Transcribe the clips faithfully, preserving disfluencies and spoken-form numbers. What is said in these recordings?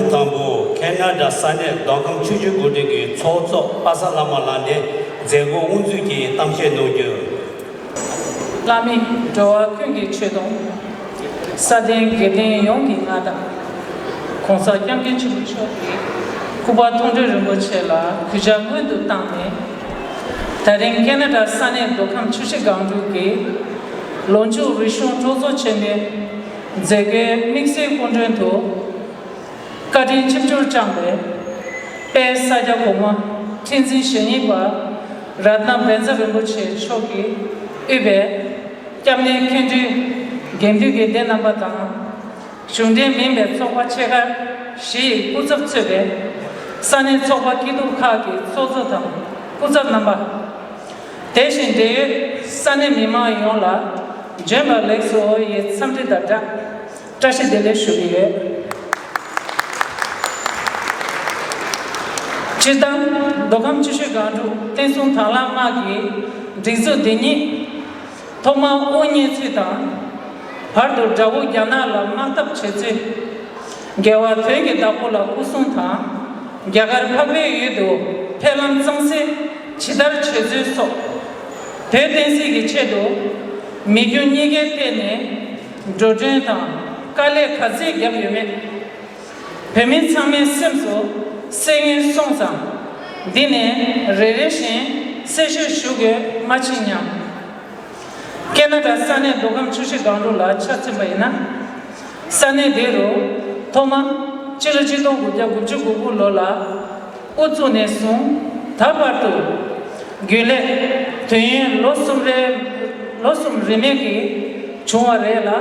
ཉིན་དང་པོ་ཁེ་ན་ཌ་ས་གནས་མདོ་ཁམས་ཆུ་བཞི་སྒང་དྲུག་གི་ཚོགས་གཙོ་པ་སངས་བླ་མ་ལགས་ནས་མཛད་སྒོ་དབུ་འཛུགས་ཀྱིས་གཏམ་བཤད་གནང་རྒྱུ། བླ་མེད་འགྲོ་བ་ཀུན་གྱི་ཆོས་དང་། ས་སྟེང་དགེ་ལྡན་ཡོངས་ཀྱི་མངའ་བདག ༸གོང་ས་༸སྐྱབས་མགོན་ཆེན་པོ་མཆོག་གི་སྐུ་པར་མཐོང་གྲོལ་རིན་པོ་ཆེ་ལ་གུས་ཕྱག་སྔོན་དུ་བཏང་ནས། ད་རིང་ཁེ་ན་ཌ་ས་གནས་མདོ་ཁམས་ཆུ་བཞི་སྒང་དྲུག་གི་ལོ་མཇུག་རིག་གཞུང་སྤྲོ་ཚོགས་ཆེན་མོའི་མཛད་སྒོའི་དམིགས་བསལ་སྐུ་མགྲོན་དུ། བཀའ་དྲིན་ཆིབས་བསྒྱུར་བསྐྱངས་པའི་དཔལ་ས་སྐྱ་གོང་མ་ཁྲི་འཛིན་ཞེ་གཉིས་པ་རཏྣ་བཛྲ་རིན་པོ་ཆེ་མཆོག་གིས་དབུས་པའི་སྐྱབས་གནས་མཁན་སྤྲུལ་དགེ་འདུན་གྱི་སྡེ་རྣམ་པ་དང་། གཞུང་འབྲེལ་མིན་པའི་ཚོགས་པ་ཆེ་ཁག་བཞི་ཡི་སྐུ་ཚབ་གཙོས་པའི་ས་གནས་ཚོགས་པ་སྐྱིད་སྡུག་ཁག་གི་ཚོགས་གཙོ་དང་སྐུ་ཚབ་རྣམ་པ། དེ་བཞིན་འབྲེལ་ཡོད་ས་གནས་མི་མང་ཡོངས་ལ་འབྱོན་པ་ལེགས་སོ་ཡི་འཚམས་འདྲི་དང་སྦྲགས་བཀྲ་ཤིས་བདེ་ལེགས་ཞུ་གི་ཡོད། སྤྱིར་བཏང་མདོ་ཁམས་ཆུ་བཞི་སྒང་དྲུག་བསྟན་སྲུང་དྭང་བླངས་དམག་གི་སྒྲིག་འཛུགས་འདི་ཉིད་ཐོག་མར་དབུ་བརྙེས་ཚུལ་དང་། བར་དུ་དགྲ་བོ་རྒྱ་ནག་ལ་དམག་འཐབ་བྱེད་ཚུལ། རྒྱལ་བ་དོན་གྱི་བདག་པོ་ལ་སྐུ་སྲུང་དང་། རྒྱ་གར་འཕགས་པའི་ཡུལ་དུ་ཕེབས་ལམ་གཙང་སེལ་ཇི་ལྟར་བྱེད་ཚུལ་སོགས། བོད་བསྟན་སྲིད་ཀྱི་ཆེད་དུ་མི་རྒྱུ་གཉིས་ཀའི་ཐད་ནས་འགྲོ་གྲོན་དང་དཀའ་ལས་ག་ཚད་བརྒྱབ་ཡོད་མེད། བོད་མི་ཚང་མའི་སེམས་སུ་གསལ་ངེས་སོང་ཙང་། འདི་ནས་རེ་རེ་བཞིན་གསལ་བཤད་ཞུ་དགོས་མ་མཆིས་སྙམ། ཁེ་ན་ཌ་ས་གནས་མདོ་ཁམས་ཆུ་བཞི་སྒང་དྲུག་ལ་ཆ་མཚོན་པ་ཡིན་ན། ས་གནས་དེ་རུ་ཐོག་མ་སྤྱི་ལོ་ཆིག་སྟོང་དགུ་བརྒྱ་དགུ་བཅུ་གོ་དགུ་ལོ་ལ་དབུ་བཙུགས་ནས་བཟུང་ད་བར་དུ་རྒྱུན་ལས་དུས་ཡུན་ལོ་གསུམ་རེ་ལོ་གསུམ་རིན་མེད་ཀྱིས་བྱུང་བ་རེད་ལ།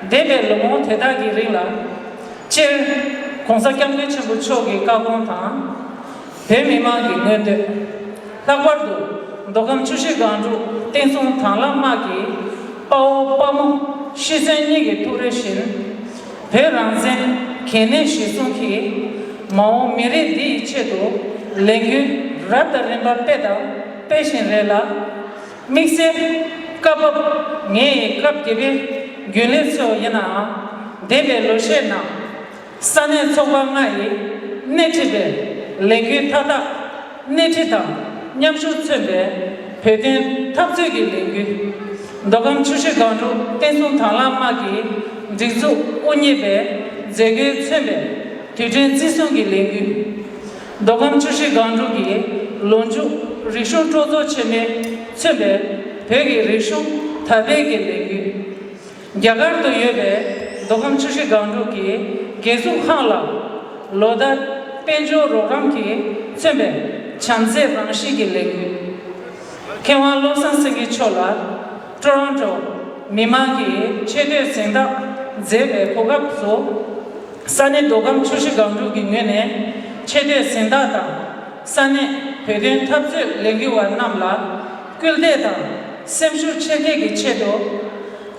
འདས་པའི་ལོ་ངོ་དེ་དག་གི་རིང་ལ་སྤྱིར་༸གོང་ས་༸སྐྱབས་མགོན་ཆེན་པོ་མཆོག་གི་བཀའ་དགོངས་དང་། བོད་མི་མང་གི་མངོན་འདོད། ལྷག་པར་དུ་མདོ་ཁམས་ཆུ་བཞི་སྒང་དྲུག་བསྟན་སྲུང་དྭང་བླངས་དམག་གི་དཔའ་བོ་དཔའ་མོ་ཤི་གསོན་གཉིས་ཀྱི་ཐུགས་རེ་བཞིན། བོད་རང་བཙན་གལ་གནད་གཞིར་བཟུང་གིས་མ་འོངས་མི་རིགས་འདི་ཡི་ཆེད་དུ་ལས་འགུལ་རབ་དང་རིམ་པ་སྤེལ་དང་སྤེལ་བཞིན་རེད་ལ། དམིགས་བསལ་སྐབས་བབ་ངེད་ཡི་སྐབས་བརྒྱད་པའི་རྒྱུན་ལས་ཚོ་ཡིན་ནའང་འདས་པའི་ལོ་ཤས་ནང་། ས་གནས་ཚོགས་པ་ལྔ་ཡིས་སྣེ་ཁྲིད་པའི་ལས་འགུལ་མཐའ་དག་སྣེ་ཁྲིད་དང་མཉམ་ཞུགས་མཚོན་པའི་བོད་དོན་འཐབ་རྩོད་ཀྱི་ལས་འགུལ། མདོ་ཁམས་ཆུ་བཞི་སྒང་དྲུག་བསྟན་སྲུང་དྭང་བླངས་དམག་གི་སྒྲིག་འཛུགས་དབུ་བརྙེས་པའི་མཛད་སྒོས་མཚོན་པའི་དུས་དྲན་བརྩི་སྲུང་གི་ལས་འགུལ། མདོ་ཁམས་ཆུ་བཞི་སྒང་དྲུག་གི་ལོ་མཇུག་རིག་གཞུང་སྤྲོ་ཚོགས་ཆེན་མོས་མཚོན་པའི་བོད་ཀྱི་རིག་གཞུང་དར་སྤེལ་གྱི་ལས་འགུལ། རྒྱ་གར་དུ་ཡོད་པའི་མདོ་ཁམས་ཆུ་བཞི་སྒང་དྲུག་གི་རྒྱལ་གཟུགས་ཁང་ལ་ལོ་ལྟར་དཔལ་འབྱོར་རོགས་རམ་གྱིས་མཚོན་པའི་བྱམས་བརྩེ་རང་བཞིན་གྱི་ལས་འགུལ། མཁས་དབང་བློ་བཟང་སེང་གེ་མཆོག་ལ་ཀྲོ་རོན་ཀྲོ་མི་མང་གི་ཆེ་བསྟོད་གཟེངས་རྟགས་མཛད་པའི་གོ་སྐབས་སུ། ས་གནས་མདོ་ཁམས་ཆུ་བཞི་སྒང་དྲུག་གི་ངོས་ནས་ཆེ་བསྟོད་གཟེངས་རྟགས་དང་། ས་གནས་བོད་དོན་འཐབ་རྩོད་ལས་འགུལ་བ་རྣམས་ལ་སྐུལ་འདེད་དང་སེམས་ཤུགས་ཆེ་སྐྱེད་ཀྱི་ཆེད་དུ།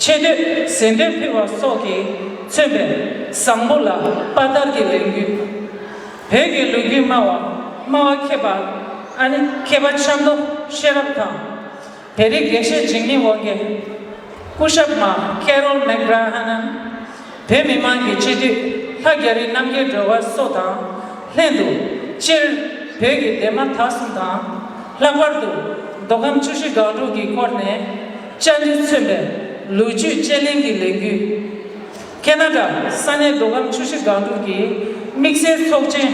ཆེ་བསྟོད་གཟེངས་བསྟོད་ཕུལ་བ་སོགས་ཀྱིས་མཚོན་པའི་བཟང་པོ་ལ་དཔའ་དར་གྱི་ལས་འགུལ། བོད་ཀྱི་ལོ་རྒྱུས་སྨྲ་བ་སྨྲ་བ་མཁས་པ་ཨ་ནི་མཁས་པ་ཆབ་མདོ་ཤེས་རབ་དང་། བོད་རིགས་དགེ་བཤེས་འཇིགས་མེད་དབང་རྒྱལ། སྐུ་ཞབས་མ་ཁེ་རོལ་མེག་གྷ་ར་ཧ་ནན། བོད་མི་མང་གི་སྤྱི་འཐུས་ལྷ་རྒྱ་རི་རྣམ་རྒྱལ་སྒྲོལ་དཀར་སོགས་དང་ལྷན་དུ་སྤྱིར་བོད་ཀྱི་འདས་མ་ད་གསུམ་དང་། ལྷག་པར་དུ་མདོ་ཁམས་ཆུ་བཞི་སྒང་དྲུག་གི་སྐོར་ནས་བཅར་འདྲི་མཚོན་པའི་ལོ་རྒྱུས་དཔྱད་གླེང་གི་ལས་འགུལ། ཁེ་ན་ཌ་ས་གནས་མདོ་ཁམས་ཆུ་བཞི་སྒང་དྲུག་གི་དམིགས་བསལ་ཚོགས་ཆེན་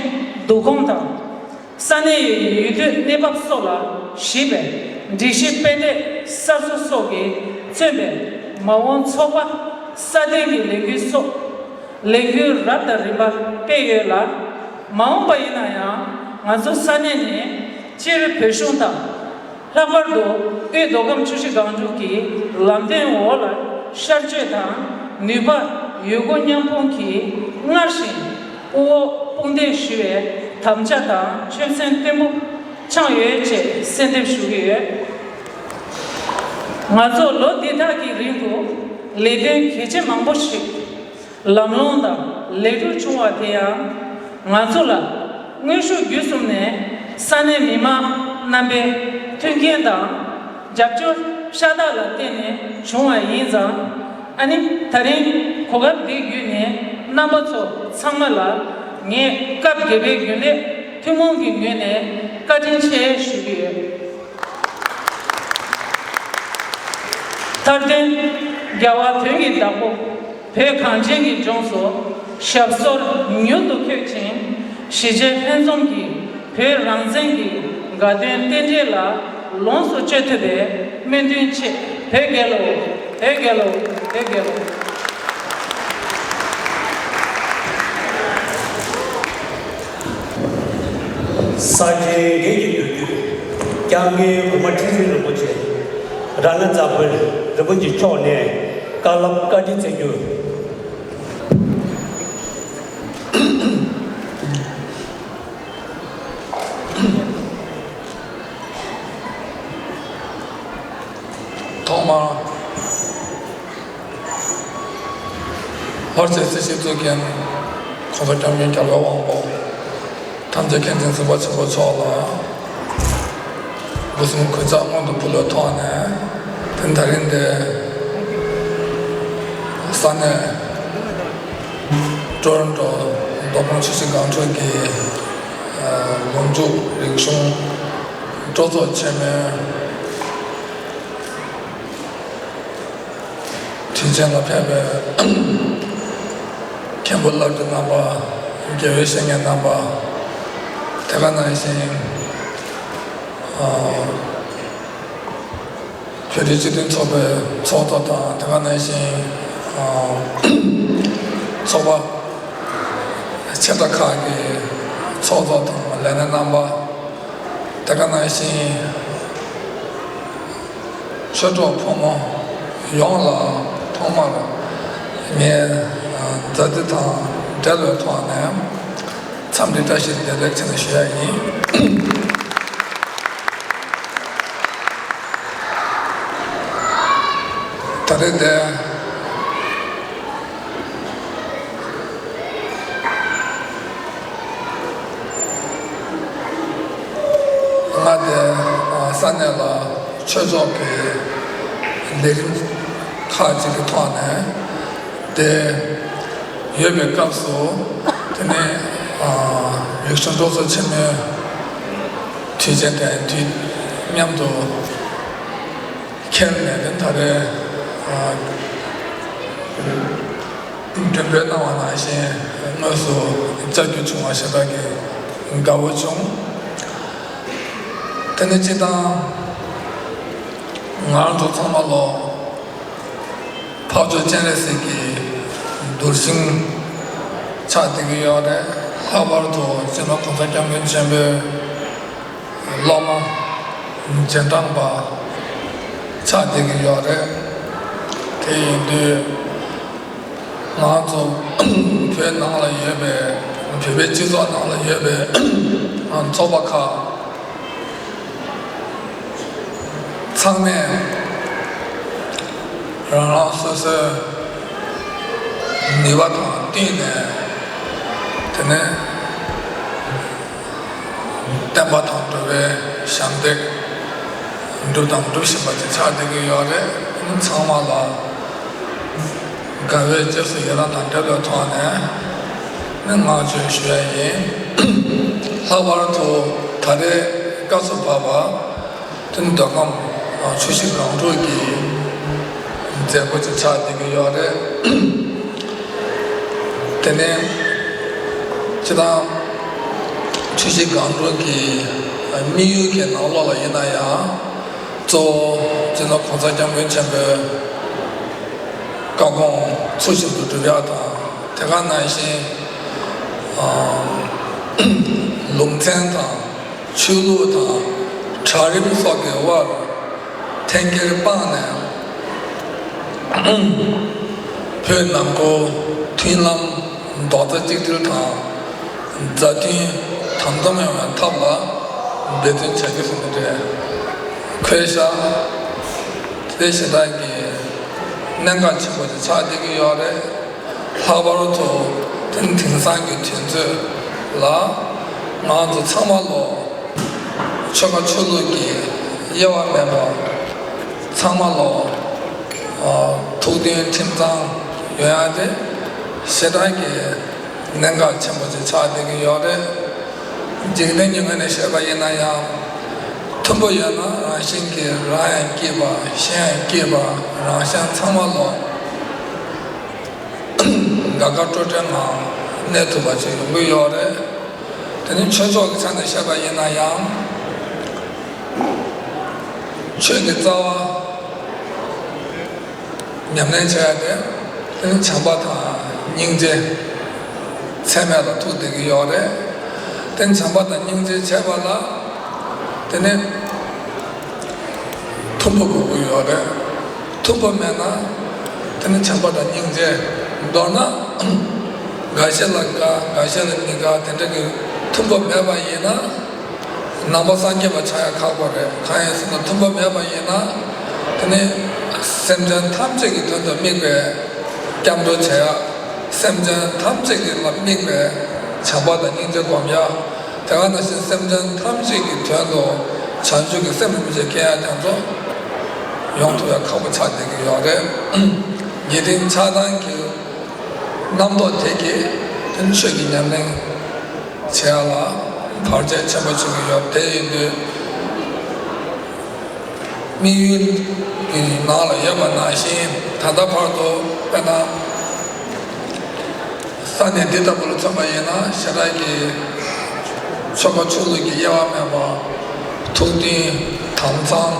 འདུ་ཁང་དང་། ས་གནས་ཡི་ཡུལ་དུས་གནས་བབ་སོགས་ལ་གཞིགས་པའི་སྒྲིག་གཞི་དཔེ་དེབ་གསར་བཟོ་སོགས་ཀྱིས་མཚོན་པའི་མ་འོངས་ཚོགས་པ་སྲ་བརྟན་གྱི་ལས་འགུལ་སོགས་ལས་འགུལ་རབ་དང་རིམ་པ་སྤེལ་ཡོད་ལ། མ་འོངས་པ་ཡིན་ན་ཡང་ང་ཚོ་ས་གནས་ནས་སྤྱིར་བོད་གཞུང་དང་ ལྷག་པར་དུ་དབུས་མདོ་ཁམས་ཆུ་བཞི་སྒང་དྲུག་གི་ལམ་སྟོན་འོག་ལ་ཤར་བསྐྱོད་དང་ནུས་པ་ཡོད་སྒོ་མཉམ་སྤུངས་ཀྱིས་སྔར་བཞིན་དབུ་འོག་དཔུང་འདེགས་ཞུ་བའི་དམ་བཅའ་དང་ཆོད་སེམས་བརྟན་པོ་འཆང་ཡོད་ཅེས་གསལ་འདེབས་ཞུ་གི་ཡོད། ང་ཚོ་ལོ་འདི་དག་གི་རིང་དུ་ལས་དོན་གལ་ཆེ་མང་པོ་ཞིག་ལམ་ལྷོང་དང་ལེགས་གྲུབ་བྱུང་བ་དེ་ཡང་ང་ཚོ་ལ་དངོས་ཤུགས་བརྒྱུད་གསུམ་ནས་ས་གནས་མི་མང་རྣམ་པའི་མཐུན་རྐྱེན་དང་རྒྱབ་སྐྱོར་ཤ་སྟག་ལ་བརྟེན་ནས་བྱུང་བ་ཡིན་ཙང་། ཨ་ནི་ད་རིང་གོ་སྐབས་འདི་བརྒྱུད་ནས་རྣམ་པ་ཚོ་ཚང་མ་ལ་ངས་སྐབས་བརྒྱད་པའི་རྒྱུན་ལས་ཐུན་མོང་གི་ངོས་ནས་བཀའ་དྲིན་ཆེ་ཞུ་གི་ཡོད། མཐར་དོན། རྒྱལ་བ་དོན་གྱི་བདག་པོ་བོད་གངས་ཅན་གྱི་ལྗོངས་སུ་ཞབས་སོར་མྱུར་དུ་འཁོད་ཅིང་། གཞིས་བྱེས་ལྷན་འཛོམས་ཀྱིས་བོད་རང་བཙན་གྱི་དགའ་སྟོན་རྟེན་འབྲེལ་ལ་ལོངས་སུ་སྤྱོད་ཐུབ་པའི་སྨོན་འདུན་ཆེ། བོད་རྒྱལ་ལོ། བོད་རྒྱལ་ལོ། བོད་རྒྱལ་ལོ། ས་ཆེན་རྒྱལ་གྱི་འདུས་རྒྱུད་སྐྱབས་མགོན་གོང་མ་ཁྲི་འཛིན་རིན་པོ་ཆེ་རཏྣ་ཛ་པུ་རི་རིན་པོ་ཆེ་མཆོག་ནས་བཀའ་སློབ་བཀའ་འདྲི་སྩལ་རྒྱུ། ཐོག་མར། ལྷོ་སྤྱི་སྤྱི་གཙུག་རྒྱན་༸གོང་ས་༸སྐྱབས་མགོན་རྒྱལ་བའི་དབང་པོ་ཐམས་ཅད་མཁྱེན་ཅིང་གཟིགས་པ་ཆེན་པོ་མཆོག་ལ་སྒོ་གསུམ་གུས་ཕྱག་སྔོན་དུ་ཕུལ་བའི་ཐོག་ནས། དེ་ད་རིང་འདི་ས་གནས་ཀྲོ་རོན་ཀྲོ་མདོ་ཁམས་ཆུ་བཞི་སྒང་དྲུག་གི་ལོ་མཇུག་རིག་གཞུང་སྤྲོ་ཚོགས་ཆེན་མོའི་དུས་ཆེན་ལ་ཕེབས་པའི་མཁན་པོ་བླ་སྤྲུལ་རྣམ་པ། དགེ་བའི་བཤེས་གཉེན་རྣམ་པ། དེ་ག་ནང་བཞིན་བོད་རིགས་སྤྱི་མཐུན་ཚོགས་པའི་ཚོགས་གཙོ་དང་། དེ་ག་ནང་བཞིན་ཚོགས་པ་ཆེ་ཕྲ་ཁག་གི་ཚོགས་གཙོ་དང་ལས་སྣེ་རྣམ་པ། དེ་ག་ནང་བཞིན་ཆོས་གྲོགས་ཕོ་མོ་ཡོངས་ལ་ཐོག་མར་ངས་མཛའ་བརྩེ་དང་འབྲེལ་བའི་ཐོག་ནས་འཚམས་འདྲི་བཀྲ་ཤིས་བདེ་ལེགས་ཆེད་དུ་ཞུ་ཡ་ཡིན། ད་རེས་འདི་ང་དེ་ས་གནས་ལ་ཆོས་ཕྱོགས་ཀྱི་ལས་རིམ་ཁག་ཅིག་གི་ཐོག་ནས་དེ་ཡོད་པའི་སྐབས་སུ། དེ་ནས་རིག་གཞུང་སྤྲོ་ཚོགས་ཆེན་མོའི་དུས་ཆེན་དེ་དུས་མཉམ་དུ་འཁེལ་ནས། དེ་ད་རེས་མགྲོན་འབོད་གནང་བ་ནང་བཞིན་དངོས་སུ་བཅར་རྒྱུ་བྱུང་བ་ཞེ་དྲག་གི་དགའ་བོ་བྱུང་། དེ་ནས་སྤྱིར་བཏང་ང་རང་ཚོ་ཚང་མ་ལོ་འཕགས་མཆོག་སྤྱན་རས་གཟིགས་ཀྱི་གདུལ་ཞིང་ཆགས་བསྡད་ཀྱི་ཡོད་རེད། ལྷག་པར་དུ་སྤྱི་ནོར་༸གོང་ས་༸སྐྱབས་མགོན་ཆེན་པོའི་སློབ་མ་རྗེས་འབྲང་པ་ཆགས་བསྡད་ཀྱི་ཡོད་རེད། དེ་ཡིན་དུས་ང་ཚོ་བོད་ནང་ལ་ཡོད་པའི་བོད་པའི་སྤྱི་ཚོགས་ནང་ལ་ཡོད་པའི་ཚོགས་པ་ཁག་ཚང་མས་རང་རང་སོ་སོའི་ནུས་པ་དང་བསྟུན་ནས། དེ་ནས་བསྟན་པ་དང་འགྲོ་བའི་ཞབས་འདེགས་སྒྲུབ་དང་སྒྲུབ་བཞིན་པ་ཅིག་ཆགས་བསྡད་ཀྱི་ཡོད་རེད། ཚང་མ་ལ་དགའ་བའི་རྗེས་སུ་ཡི་རང་དང་འབྲེལ་བའི་ཐོག་ནས་ནི་བསྔགས་བརྗོད་ཞུ་ཡ་ཡིན། ལྷག་པར་དུ་ད་རེས་སྐབས་སུ་བབས་པ་དེ་ནི་མདོ་ཁམས་ཆུ་བཞི་སྒང་དྲུག་གི་མཛད་སྒོ་ཅིག་ཆགས་བསྡད་ཀྱི་ཡོད་རེད། དེ་ནས་སྤྱིར་བཏང་ཆུ་བཞི་སྒང་དྲུག་གི་དམིགས་ཡུལ་གྱི་ནང་ལོགས་ལ་ཡིན་ན་ཡང་། གཙོ་བོ་སྤྱི་ནོར་༸གོང་ས་༸སྐྱབས་མགོན་ཆེན་པོའི་བཀའ་དགོངས་ཚུལ་བཞིན་དུ་སྒྲུབ་ཡག་དང་། དེ་ག་ནང་བཞིན་ཨ་ལུང་ཚན་དང་ཆོས་ལུགས་དང་། གྲལ་རིམ་སོགས་ཀྱི་དབར་འཐེན་འཁྱེར་སྤངས་ནས། བོད་ནང་ཁུལ་མཐུན་ལམ་རྡོག་རྩ་གཅིག་སྒྲིལ་དང་། མཛའ་མཐུན་དམ་དམ་ཡོང་བའི་ཐབས་ལ་འབད་བརྩོན་བྱ་རྒྱུ་ཟེར་ནས་འཁོད་བཞག་དེ་ཞེ་དྲག་གི་གནད་འགག་ཆེན་པོ་ཞིག་ཆགས་བསྡད་ཀྱི་ཡོད་རེད། ལྷག་པར་དུ་དེང་དེང་སང་གི་དུས་ཚོད་ལ་ང་ཚོ་ཚང་མ་ལོ་ཆོལ་ཁ་ཆོས་ལུགས་ཀྱི་དབྱེ་བ་མེད་པར་ཚང་མ་ལོ་ཨ་ཐུགས་མཐུན་ཁྲིམས་གཙང་ཡོང་ཡ་དེ་ཞེ་དྲག་གི་གནད་འགག་ཆེན་པོ་ཅིག་ཆགས་བསྡད་ཀྱི་ཡོད་རེད། འཇིག་རྟེན་གྱི་ངོས་ནས་བཤད་པ་ཡིན་ན་ཡང་། མཐུན་པོ་ཡོད་ན་རང་བཞིན་གྱིས་རང་ཡང་སྐྱིད་པ་གཞན་ཡང་སྐྱིད་པ་རང་གཞན་ཚང་མ་ལོ་དགའ་དགའ་སྤྲོ་སྤྲོའི་ངང་གནས་ཐུབ་པ་ཅིག་ཡོང་གི་ཡོད་རེད། དེ་ནི་ཆོས་ཕྱོགས་ཀྱི་ཆ་ནས་བཤད་པ་ཡིན་ན་ཡང་། ཆོས་ཀྱི་རྩ་བ་ཉམས་ལེན་བྱ་ཡ་དེ། དེ་ནི་བྱམས་པ་དང་སྙིང་རྗེ་ཚད་མེད་ལ་ཐུག་བསྡད་ཀྱི་ཡོད་རེད། དེ་ནི་བྱམས་པ་དང་སྙིང་རྗེ་བྱས་པ་ལ། དེ་ནི་མཐུན་པོ་དགོས་ཀྱི་ཡོད་རེད། མཐུན་པོ་མེད་ན། དེ་ནི་བྱམས་པ་དང་སྙིང་རྗེ། མདོར་ན། འགའ་ཤས་ལ་དགའ་འགའ་ཤས་ལ་མི་དགའ་དེ་འདྲ་གི་མཐུན་པོ་མེད་པ་ཡིན་ན། ནང་པ་སངས་རྒྱས་པ་ཆགས་ཡ་ཁག་པོ་རེད། གང་ཡིན་ཟེར་ན་མཐུན་པ་མེད་པ་ཡིན་ན། དེ་ནི་སེམས་ཅན་ཐམས་ཅད་ཀྱི་དོན་དུ་དམིགས་པའི་སྐྱབས་འགྲོ་བྱེད་ཡ། སེམས་ཅན་ཐམས་ཅད་ཀྱི་ལ་དམིགས་པའི་བྱམས་པ་དང་སྙིང་རྗེ་སྒོམ་ཡ། དེ་ག་ནང་བཞིན་སེམས་ཅན་ཐམས་ཅད་ཀྱི་དོན་དུ་བྱང་ཆུབ་ཀྱི་སེམས་རིན་པོ་ཆེ་སྐྱེ་ཡ་དེ་ཚོ་ཡོང་ཐུབ་ཡ་ཁག་པོ་ཆགས་བསྡད་ཀྱི་ཡོད་རེད། ཉེ་རིང་ཆགས་སྡང་གི་རྣམ་རྟོག་དེ་གིས་དོན་ཆོས་ཀྱི་ཉམས་ལེན་བྱེད་ཡ་ལ་བར་ཆད་ཆེན་པོ་བྱེད་ཀྱི་ཡོད། དེ་ཡིན་དུས་དམིགས་ཡུལ་གྱི་ནང་ལ་ཡོད་པ་ནང་བཞིན་ད་ལྟ་བར་དུ་དཔེར་ན་ས་གནས་འདི་ལྟ་བུ་ལ་མཚོན་པ་ཡིན་ན་ཞེ་དྲག་གི་ཆོལ་ཁ་ཆོས་ལུགས་ཀྱི་དབྱེ་བ་མེད་པར་ཐུགས་མཐུན་དྭངས་གཙང་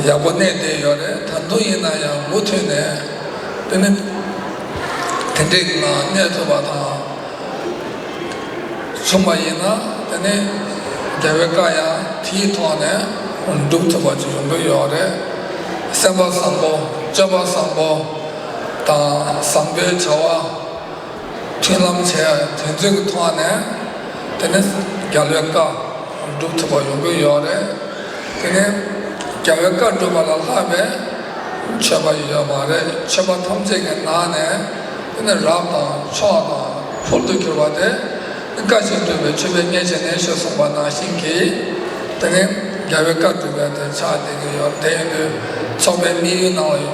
ཡག་པོ་གནས་བསྡད་ཡོད་རེད། ད་དུང་ཡིན་ན་ཡང་མུ་མཐུད་ནས་དེ་ནི་དེ་འདྲའི་ངང་གནས་ཐུབ་པ་དང་། བྱུང་བ་ཡིན་ན་དེ་ནི་རྒྱལ་བའི་བཀའ་ཡང་དེའི་ཐོག་ནས་སྒྲུབ་ཐུབ་པ་ཅིག་ཡོང་གི་ཡོད་རེད། སེམས་པ་བཟང་པོ་སྤྱོད་པ་བཟང་པོ་དང་བཟང་པོའི་བྱ་བ་མཐུན་ལམ་བྱས་དེ་ཚོའི་ཐོག་ནས་དེ་ནི་རྒྱལ་བའི་བཀའ་སྒྲུབ་ཐུབ་པ་ཡོང་གི་ཡོད་རེད། དེ་ནི་རྒྱལ་བའི་བཀའ་སྒྲུབ་པ་ལ་ལྷག་པའི་མཆོད་པ་ཡོད་མ་རེད། མཆོད་པ་ཐམས་ཅད་ཀྱི་ནང་ནས་དེ་ནི་རབ་དང་མཆོག་དང་ཕུལ་དུ་གྱུར་པ་དེ་བཀའ་བཞིན་སྒྲུབ་པའི་མཆོད་པའི་གཉེན་བྱས་ནས་ཞེས་གསུངས་པ་ནང་བཞིན་གྱིས་དེ་ནི་རྒྱལ་བའི་བཀའ་སྒྲུབ་པའི་དེ་ཆགས་བསྡད་ཀྱི་ཡོད། དེ་ཡིན་དུས་ཚོགས་པའི་དམིགས་ཡུལ་ནང་ལ་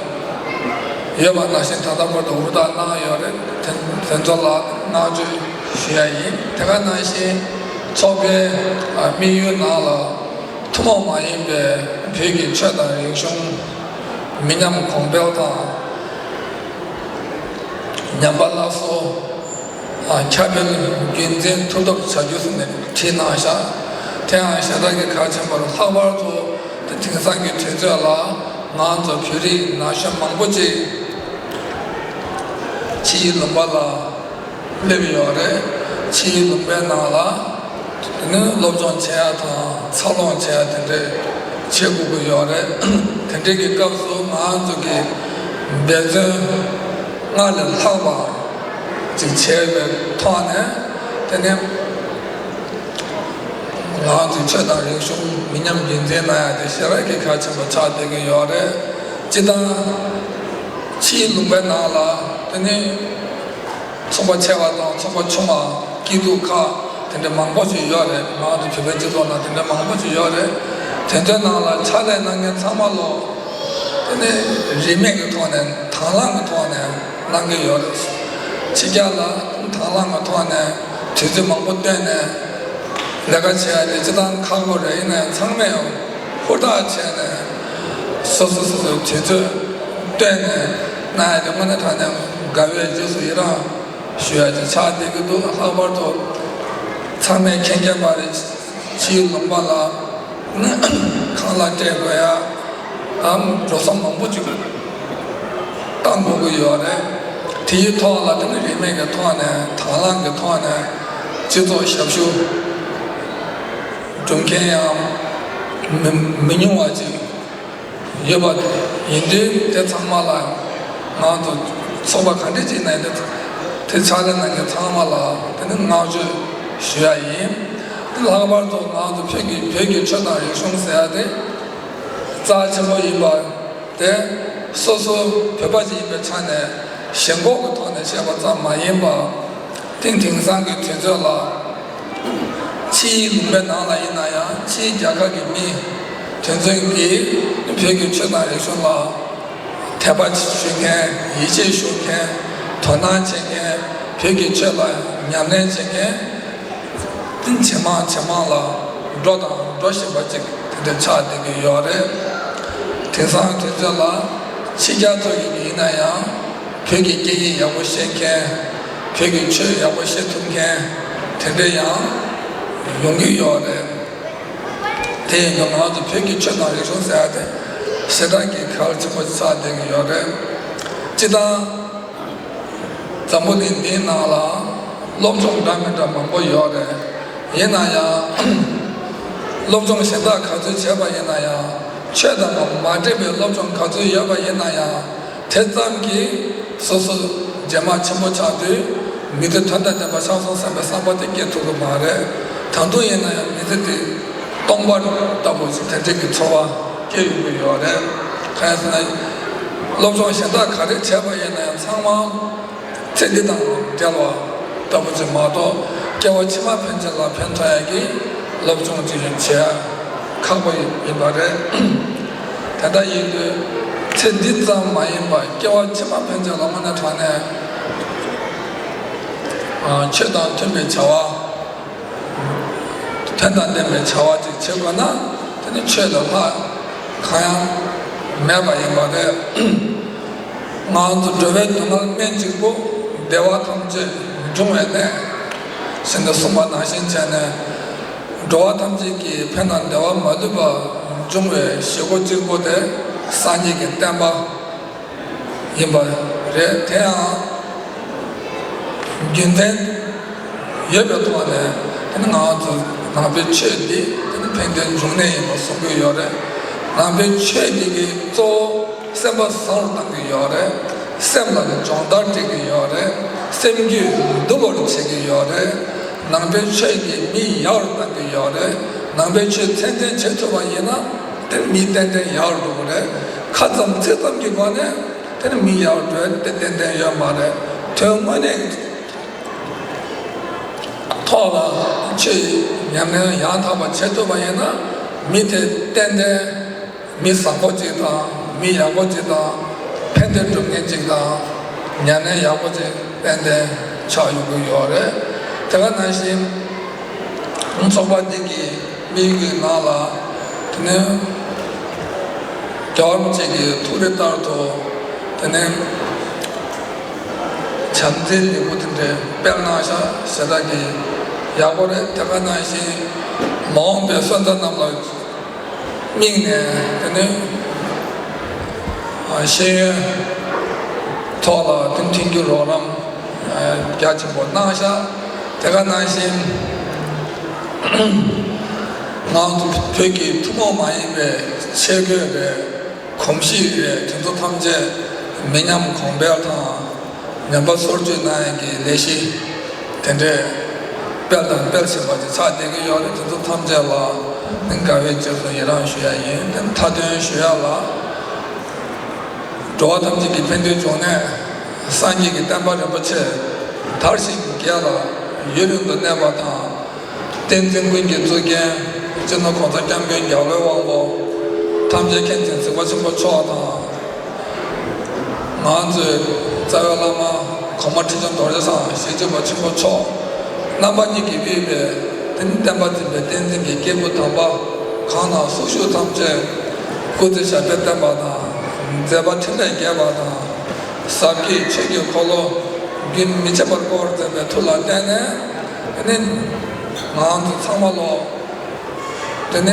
ཡོད་པ་ནང་བཞིན་ད་ལྟ་བར་དུ་ཧུར་ཐག་གནང་ཡོད་རེད། དེ་དེ་ཚོ་ལ་བསྔགས་བརྗོད་ཞུ་ཡ་ཡིན། དེ་ག་ནང་བཞིན་ཚོགས་པའི་དམིགས་ཡུལ་ནང་ལ་ཐུན་མོང་མ་ཡིན་པའི་བོད་ཀྱི་ཆོས་དང་རིག་གཞུང་མི་ཉམས་གོང་འཕེལ་དང་། ཉམས་པ་སླར་གསོ། ཨ། ཁྱབ་སྤེལ་རྒྱུན་འཛིན་ཐུབ་ཐབས་བྱ་རྒྱུ་ཟེར་ནས་བྲིས་གནང་བཞག་དེ་ཡང་ཞེ་དྲག་གི་གལ་ཆེན་པོ་རེད། ལྷག་པར་དུ་དེ་དེང་སང་གི་དུས་ཚོད་ལ་ང་ཚོ་བོད་རིགས་ན་གཞོན་མང་པོ་ཅིག་ཕྱིའི་ལུང་པ་ལ་སླེབས་ཡོད་རེད། ཕྱིའི་ལུང་པའི་ནང་ལ་དེ་ནི་སློབ་སྦྱོང་བྱེད་ཡ་དང་འཚར་ལོངས་བྱེད་ཡ་དེ་འདྲས་བྱེད་དགོས་ཀྱི་ཡོད་རེད། དེ་འདྲས་ཀྱི་སྐབས་སུ་ང་ཚོ་གི་འབད་བརྩོན་སྔར་ལས་ལྷག་པ་ཅིག་བྱས་པའི་ཐོག་ནས་དེ་ནི་ང་ཚོའི་ཆོས་དང་རིག་གཞུང་མི་ཉམས་རྒྱུན་འཛིན་གནང་ཡ་དེ་ཞེ་དྲག་གི་གལ་ཆེན་པོ་ཆགས་བསྡད་ཀྱི་ཡོད་རེད། སྤྱིར་བཏང་ཕྱིའི་ལུང་པའི་ནང་ལ་དེ་ནི་ཚོགས་པ་ཆེ་བ་དང་ཚོགས་པ་ཆུང་བ་སྐྱིད་སྡུག་ཁག་དེ་འདྲ་མང་པོ་ཞིག་ཡོད་རེད། ང་ཚོ་བོད་པའི་སྤྱི་ཚོགས་ནང་དེ་འདྲ་མང་པོ་ཞིག་ཡོད་རེད། དེ་ཚོའི་ནང་ལ་ཕྱག་ལས་གནང་མཁན་ཚང་མ་ལོ་དེ་ནི་རིན་མེད་ཀྱི་ཐོག་ནས་དང་བླངས་ཀྱི་ཐོག་ནས་གནང་གི་ཡོད་རེད། ཕྱི་རྒྱལ་ལ་དང་བླངས་ཀྱི་ཐོག་ནས་དུས་ཚོད་མང་པོ་བཏོན་ནས་ལས་ཀ་བྱེད་ཡ་དེ་སྤྱིར་བཏང་ཁག་པོ་རེད། ཡིན་ན་ཡང་ཚང་མས་ཡང་ཧུར་ཐག་བྱས་ནས་སོ་སོ་སོ་སོའི་དུས་ཚོད་བཏོན་ནས་གནང་ཡ་དེ་དངོས་གནས་དྲང་གནས་དགའ་བའི་རྗེས་སུ་ཡི་རང་། ཞུ་ཡ་ཅིག་ཆགས་བསྡད་ཀྱི་འདུག་ལྷག་པར་དུ་ཚང་མས་མཁྱེན་མཁྱེན་པ་རེད། ཕྱིའི་ལུང་པ་ལ་ཁང་གླ་སྤྲད་དགོས་ཡ་དང་འགྲོ་སོང་མང་པོ་ཅིག་བཏང་དགོས་ཀྱི་ཡོད་རེད། དེའི་ཐོག་ལ་དེ་ནི་རིན་མེད་ཀྱི་ཐོག་ནས་དང་བླངས་ཀྱི་ཐོག་ནས་སྤྱི་ཚོགས་ཞབས་ཞུ་ སྒྲུབ་མཁན་ཡང་མི་མི་ཉུང་བ་ཅིག་ཡོད་པ་ཡིན་དུས། དེ་ཚང་མ་ལ་ང་ཚོ་ཚོགས་པ་ག་འདྲ་ཅིག་ནས་དེ་དེ་ཕྱག་ལས་གནང་མཁན་ཚང་མ་ལ་དེ་ནི་བསྔགས་བརྗོད་ཞུ་ཡ་ཡིན། ལྷག་པར་དུ་ང་ཚོ་བོད་ཀྱི་བོད་ཀྱི་ཆོས་དང་རིག་གཞུང་ཟེར་ཡ་དེ་རྩ་ཆེན་པོ་ཡིན་པ་དེ་སོ་སོ་བོད་པ་ཞིག་ཡིན་པའི་ཆ་ནས་ཞེན་ཁོག་གི་ཐོག་ནས་བཤད་པ་ཙམ་མ་ཡིན་པ། དེང་དེང་སང་གི་དུས་ཚོད་ལ་ཕྱིའི་ལུང་པའི་ནང་ལ་ཡིན་ན་ཡང་ཕྱིའི་རྒྱལ་ཁབ་ཀྱི་མི་དེ་ཚོ་གིས་བོད་ཀྱི་ཆོས་དང་རིག་གཞུང་ལ་དད་པ་ཞུ་མཁན། ཡིད་ཆེས་ཞུ་མཁན། དོ་སྣང་བྱེད་མཁན། བོད་ཀྱི་ཆོས་ལ་ཉམས་ལེན་བྱེད་མཁན་ཇེ་མང་ཇེ་མང་ལ་འགྲོ་དང་འགྲོ་བཞིན་པ་ཅིག་དེ་འདྲ་ཆགས་བསྡད་ཀྱི་ཡོད་རེད། དེང་སང་དུས་ཚོད་ལ་ཕྱི་རྒྱལ་ཚོ་ཡིན་ན་ཡང་བོད་ཀྱི་སྐད་ཡིག་ཡག་པོ་ཤེས་མཁན། བོད་ཀྱི་ཆོས་ཡག་པོ་ཤེས་ཐུབ་མཁན་དེ་འདྲ་ཡང་ཡོང་གི་ཡོད་རེད། དེ་ཡིན་དུས་ང་ཚོ་བོད་ཀྱི་ཆོས་དང་རིག་གཞུང་ཟེར་ཡ་དེ་ཞེ་དྲག་གི་གལ་ཆེན་པོ་ཆགས་བསྡད་ཀྱི་ཡོད་རེད། སྤྱིར་བཏང་འཛམ་བུ་གླིང་འདིའི་ནང་ལ་སློབ་སྦྱོང་འདྲ་མི་འདྲ་མང་པོ་ཡོད་རེད། ཡིན་ན་ཡང་སློབ་སྦྱོང་གཞན་དག་ག་ཚོད་བྱས་པ་ཡིན་ན་ཡང་ཆོས་དང་མ་འདྲེས་པའི་སློབ་སྦྱོང་ག་ཚོད་ཡོད་པ་ཡིན་ན་ཡང་དེ་ཙམ་གྱིས་སོ་སོ་རྗེས་མ་ཆེན་པོ་ཆགས་དུས་མི་ཚེ་དོན་དང་ལྡན་པ་ཆགས་སོང་བསམ་པའི་བསམ་པ་དེ་སྐྱེ་ཐུབ་ཀྱི་མ་རེད། ད་དུང་ཡིན་ན་ཡང་མི་ཚེ་དེ་སྟོང་པ་ལྟ་བུ་ཞིག་དེ་འདྲ་གི་ཚོར་བ་སྐྱེ་ཡོང་གི་ཡོད་རེད། གང་ཡིན་ཟེར་ན་སློབ་སྦྱོང་གཞན་དག་ག་རེ་བྱས་པ་ཡིན་ན་ཡང་ཚང་མ་ཚེ་འདི་དང་འབྲེལ་བ་ལྟ་བུ་ཅིག་མ་གཏོགས་སྐྱེ་བ་ཕྱི་མ་ཕན་ཆད་ལ་ཕན་ཐོགས་ཡ་གི་སློབ་སྦྱོང་ཅིག་ཡང་བྱེད་ཡ་ཁག་པོ་ཡིན་པ་རེད། དེ་འདྲ་ཡིན་དུས་ཚེ་འདི་ཙམ་མ་ཡིན་པར་སྐྱེ་བ་ཕྱི་མ་ཕན་ཆད་ལ་དངོས་གནས་དྲང་གནས་ཆོས་དང་མཐུན་པའི་བྱ་བ། དོན་དང་ལྡན་པའི་བྱ་བ་ཅིག་བྱེད་དགོས་ན་དེ་ནི་ཆོས་ལས་ལྷག་གང་ཡང་མེད་པ་ཡིན་པ་རེད། ང་ཚོ་འགྲོ་བའི་སྡུག་བསྔལ་སྨན་གཅིག་པུ། བདེ་བ་ཐམས་ཅད་འབྱུང་བའི་གནས། ཟེར་ནས་གསུངས་པ་ནང་བཞིན་བྱས་ནས་འགྲོ་བ་ཐམས་ཅད་ཀྱི་ཕན་དང་བདེ་བ་མ་ལུས་པ་འབྱུང་བའི་བྱེད་སྒོ་གཅིག་པུ་དེ་སངས་རྒྱས་ཀྱི་བསྟན་པ། ཡིན་པ་རེད། དེ་ཡང་རྒྱུ་མཚན་ཡོད་པའི་ཐོག་ནས་དེ་ནི་ང་ཚོ་ནང་པའི་ཆོས་འདི་དེ་ནི་ཕན་བདེའི་འབྱུང་གནས་ཡིན་པ་གསུང་གི་ཡོད་རེད། ནང་པའི་ཆོས་འདི་གིས་གཙོ་བོ་སེམས་པ་བཟང་རུ་གཏང་གི་ཡོད་རེད། སེམས་ལ་ནི་སྦྱོང་བརྡར་སྤྲད་ཀྱི་ཡོད་རེད། སེམས་རྒྱུད་འདུལ་བར་བྱེད་ཀྱི་ཡོད་རེད། ནང་པའི་ཆོས་ཀྱིས་མི་ཡག་རུ་གཏང་གི་ཡོད་རེད། ནང་པའི་ཆོས་ཚད་ལྡན་བྱེད་ཐུབ་པ་ཡིན་ན་དེ་མི་ཏན་ཏན་ཡག་རུ་འགྲོ་གི་རེད། ཁ་ཙམ་ཚིག་ཙམ་གྱི་སྒོ་ནས་དེ་ནི་མི་ཡག་འགྲོ་ཡ་དེ་ཏན་ཏན་ཡོད་མ་རེད། དོན་དངོས་གནས་ཐོག་ལ་ཆོས་ཉམས་ལེན་ཡང་དག་པ་བྱེད་ཐུབ་པ་ཡིན་ན་མི་དེ་ཏན་ཏན་མི་བཟང་པོ་ཅིག་དང་མི་ཡག་པོ་ཅིག་དང་ཕན་བདེ་སྒྲུབ་མཁན་ཅིག་དང་ཉམས་ལེན་ཡག་པོ་ཅིག་ཏན་ཏན་ཆགས་ཡོང་གི་ཡོད་རེད། དེ་ག་ནང་བཞིན་ཚོགས་པ་འདི་གི་དམིགས་ཡུལ་ནང་ལ་དེ་ནས་རྒྱལ་བ་རིན་པོ་ཆེ་གི་ཐུགས་རེ་ལྟར་དུ་དེ་ནས་བྱམས་བརྩེའི་ལེའུ་དེ་འདྲའི་སྤེལ་གནང་ཤག་ཟེར་ད་གི་ཡག་པོ་རེད། དེ་ག་ནང་བཞིན་མ་འོངས་པའི་སོན་རྩ་རྣམས་ལ་དམིགས་ནས་དེ་ནས་ཤེས་ཡོན་ཐོག་ལ་དེ་མཐུན་འགྱུར་རོགས་རམ་རྒྱ་ཆེན་པོ་གནང་ཤག་དེ་ག་ནང་བཞིན་ང་ཚོ་བོད་ཀྱི་ཐུན་མོང་མ་ཡིན་པའི་ཆས་གོས་རེད། གོམས་གཤིས་རེད། དེ་ཚོ་ཐམས་ཅད་མི་ཉམས་གོང་འཕེལ་དང་ངན་པ་སོར་ཆུད་གནང་ཡག་གི་ལས་གཞི་དེ་འདྲས་སྤེལ་དང་སྤེལ་བཞིན་པ་ཅིག་ཆགས་བསྡད་ཀྱི་ཡོད་རེད། དེ་ཚོ་ཐམས་ཅད་ལ་དགའ་བའི་རྗེས་སུ་ཡི་རང་ཞུ་ཡ་ཡིན། དེ་མཐའ་དོན་ཞུ་ཡ་ལ། འགྲོ་བ་ཐམས་ཅད་ཀྱི་ཕན་བདེའི་འབྱུང་གནས་སངས་རྒྱས་ཀྱི་བསྟན་པ་རིན་པོ་ཆེ་དར་ཞིང་རྒྱས་ལ་ཡུན་རིང་དུ་གནས་པ་དང་། བསྟན་འཛིན་ཀུན་གྱི་གཙུག་རྒྱན་སྤྱི་ནོར་༸གོང་ས་༸སྐྱབས་མགོན་རྒྱལ་བའི་དབང་པོ་ཐམས་ཅད་མཁྱེན་ཅིང་གཟིགས་པ་ཆེན་པོ་མཆོག་དང་། ང་ཚོའི་རྩ་བའི་བླ་མ་གོང་མ་ཁྲི་བྱང་རྡོ་རྗེ་འཆང་ཞེ་བརྗོད་པ་ཆེན་པོ་མཆོག་རྣམ་པ་གཉིས་ཀྱིས་དབུས་པའི་དེ་ནི་བསྟན་པ་འཛིན་པའི་བསྟན་འཛིན་གྱི་སྐྱེས་བུ་དམ་པ་གང་དང་སུ་བཞུགས་ཐམས་ཅད་སྐུ་ཚེ་ཞབས་པད་བརྟན་པ་དང་མཛད་པ་འཕྲིན་ལས་རྒྱས་པ་དང་། ཟབ་རྒྱས་ཆོས་ཀྱི་འཁོར་ལོ་རྒྱུན་མི་ཆད་པར་བསྐོར་བར་མཛད་པའི་མཐུ་ལ་བརྟེན་ནས་དེ་ནི་ང་ཚོ་ཚང་མ་ལོ། དེ་ནས་